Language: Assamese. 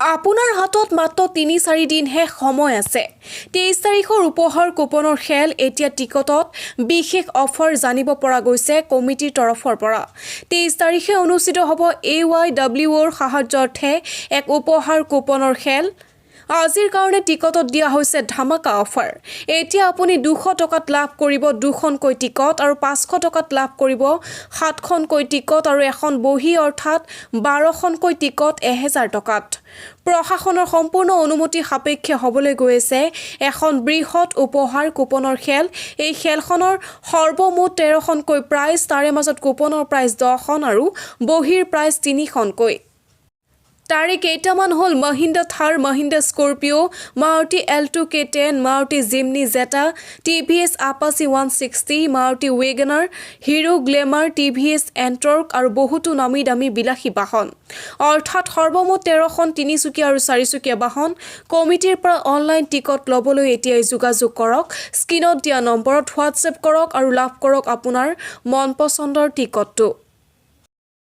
আপোনাৰ হাতত মাত্ৰ 3-4 দিনহে সময় আছে। 23 তাৰিখৰ উপহাৰ কুপনৰ খেল। এতিয়া টিকটত বিশেষ অফাৰ, জানিব পৰা গৈছে কমিটিৰ তৰফৰ পৰা। 23 তাৰিখে অনুষ্ঠিত হ'ব এ ৱাই ডব্লিউ অ'ৰ সাহায্যাৰ্থে এক উপহাৰ কুপনৰ খেল। আজিৰ কাৰণে টিকটত দিয়া হৈছে ধামাকা অফাৰ। এতিয়া আপুনি 200 টকাত লাভ কৰিব দুখনকৈ টিকট আৰু 500 টকাত লাভ কৰিব সাতখনকৈ টিকট আৰু এখন বহী, অৰ্থাৎ 12খনকৈ টিকট 1000 টকাত। প্ৰশাসনৰ সম্পূৰ্ণ অনুমতি সাপেক্ষে হ'বলৈ গৈ আছে এখন বৃহৎ উপহাৰ কুপনৰ খেল। এই খেলখনৰ সৰ্বমুঠ 13খনকৈ প্ৰাইজ, তাৰে মাজত কুপনৰ প্ৰাইজ 10খন আৰু বহীৰ প্ৰাইজ তিনিখনকৈ। তাৰে কেইটামান হ'ল Mahindra Thar, Mahindra Scorpio', Maruti Alto কে10, Maruti Jimny Zeta, TVS Apache 160, Maruti Wagon R, hero glamour, TVS Ntorq আৰু বহুতো নামী দামী বিলাসী বাহন। অৰ্থাৎ সৰ্বমুঠ 13খন তিনিচকীয়া আৰু চাৰিচকীয়া বাহন। কমিটিৰ পৰা অনলাইন টিকট ল'বলৈ এতিয়াই যোগাযোগ কৰক। স্ক্ৰীণত দিয়া নম্বৰত হোৱাটছএপ কৰক আৰু লাভ কৰক আপোনাৰ মন পচন্দৰ টিকটটো।